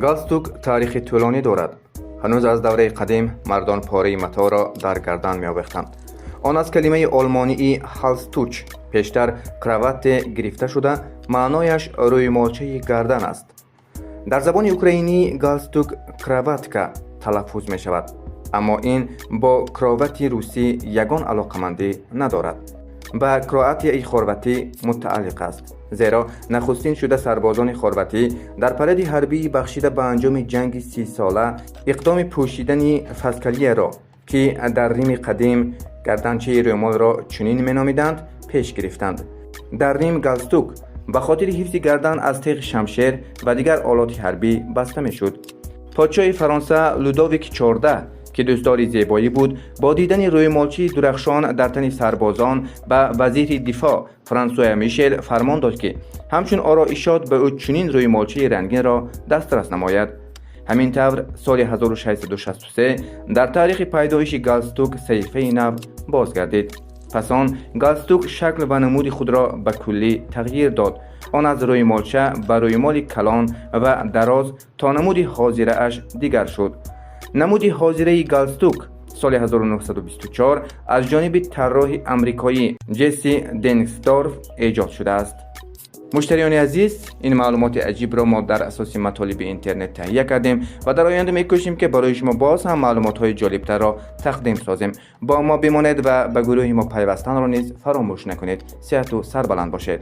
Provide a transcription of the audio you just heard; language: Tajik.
Галстук таърихи тӯлонӣ дорад. Ҳанӯз аз давраи қадим мардон пораи маторо дар гардан меовехтанд. Он аз калимаи олмонии Halstuch, пештар Krawatte, гирифта шуда, маънояш рӯймолчаи гардан аст. Дар забони украинӣ галстук краватка талаффуз мешавад, аммо ин бо кровати русӣ ягон алоқамандӣ надорад, ба Кроатияи хорватӣ мутааллиқ аст, зеро нахустин шуда сарбозони хорватӣ дар паради ҳарбии бахшида ба анҷоми ҷанги 30-сола иқдоми пӯшидани фаскалияро, ки дар Рими қадим гарданчаи рӯмолро чунин меномиданд, пеш гирифтанд. Дар Рим галстук ба хотири ҳифзи гардан аз теғи шамшер ва дигар олоти ҳарбӣ баста мешуд. Подшоҳи Фаронса Лудовик XIV, ки дӯстдори зебоӣ буд, бо дидани рӯймолчии дурахшон дар тани сарбозон ба вазири дифоъ Франсуа Мишел фармон дод, ки ҳамчун ороишот ба ӯ чунин рӯймолчаи рангинро дастрас намояд. Ҳамин тавр, соли 1663 дар таърихи пайдоиши галстук саҳифаи нав боз гардид. Пас он галстук шакл ва намуди худро ба куллӣ тағйир дод. Он аз рӯймолча ба рӯймоли калон ва дароз то намуди ҳозирааш дигар шуд. Намуди ҳозираи галстук соли 1924 аз ҷониби тарроҳи амрикоӣ Ҷесси Денгсдорф эҷод шудааст. Муштариёни азиз, ин маълумоти аҷибро мо дар асоси матолиби интернет таҳия кардем ва дар оянда мекӯшем, ки барои шумо боз ҳам маълумотҳои ҷолибтарро тақдим созем. Бо мо бимонед ва ба гурӯҳи мо пайвастанро низ фаромӯш накунед. Сиҳату сарбаланд бошед.